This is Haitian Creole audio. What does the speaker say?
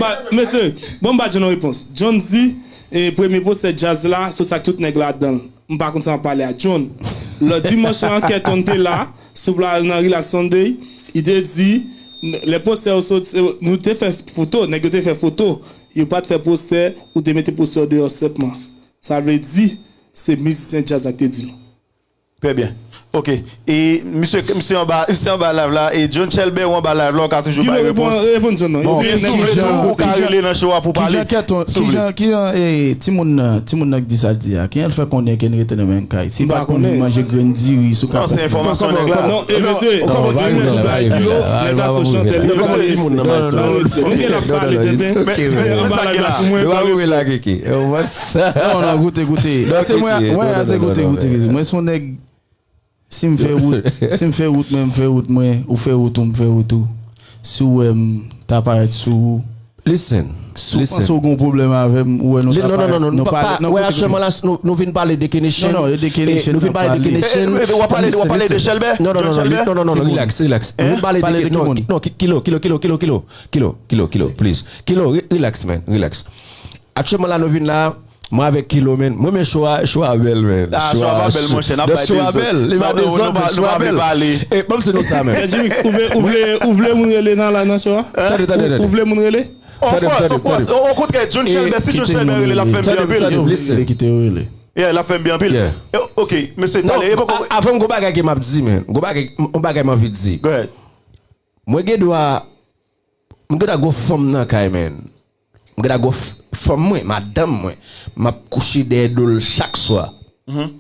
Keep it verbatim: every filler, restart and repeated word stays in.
Ah, mesye, bon, m ba John yon repons. John di, eh, premye postè djaz la, se sa k tout nèg ladan l. M pa konn sa m ap pale a John. Lòt dimanch lan, Kèton te la, sou pla nan Relax Sunday, li te di, lè postè yo soti, nou te fè foto, nèg yo te fè foto, yo pa t fè postè, ou te mete postè yo deyò senpman. Sa vle di, se mizisyen djaz la ki te di l. Trè byen. Ok. E misye, misye anba, misye anba live la. E John Chelbè ou anba live la, ou ka toujou bay repons. Reponn John non. Bon, ou ka rele nan show a pou pale. Kijan, kijan, kijan, eh, timoun nan, timoun nan ki di sa l di a. Kijan l fè konnen ke n rete nan menm kay? Si pa t konn vin manje grenn diri sou kapèt. Non, se enfòmasyon nèg la. Non, e mesye, kòman di nèg la sou chantè li. Kòman timoun nan bay sou. Mwen gen la pale tenten. Men sa ki la. Non, non, goute, goute. Pase mwen, mwen, ase goute, goute, goute. Mwen se yon nèg, si m fè wout, si m fè wout, mwen, m fè wout mwen, ou fè wout ou, m fè wout ou. Si w wè m ta parèt sou ou, Listen. Si w panse w gen yon pwoblèm avè m, ou wè nou ta parèt, nou parèt nan kote. Wè, aktyèlman la, nou vin pale de K-Nation. Non, non, e de K-Nation. Nou vin pale de K-Nation. W ap pale de Chelbè? Non, non, non, non, relax, relax. Nou vin pale de K-Nation. Non, Kilo, Kilo, Kilo, Kilo, Kilo, Kilo, Kilo, Kilo, please. Kilo, relax, man, relax. Aktyèlman la, nou vin la, mwen avèk Kilo, man. Mwen, men show a, show a bèl, man. Ah, show a pa bèl, monchè. Show a bèl. Li pa dezòd, men show a bèl. E, ban m di nou sa, man. Ou vle, ou vle moun rele nan la, nan show a? Tande, tande, tande. Ou vle moun rele? Of course, of course. Okontrè, John Chelbè, si John Chelbè rele, l ap fè m byen anpil. Kite yo rele. Yeah, l ap fè m byen anpil. Ok, mesye, talè. Avè m, gon bagay ke m ap di, man. Gon bagay, gon bagay m anvi di. Go ahead. Mwen gen dwa, mwen gen dwa gon fanm nan kay, man. Mwen gen dwa gon fanm mwen, madanm mwen. M ap kouche dèyè do l chak swa.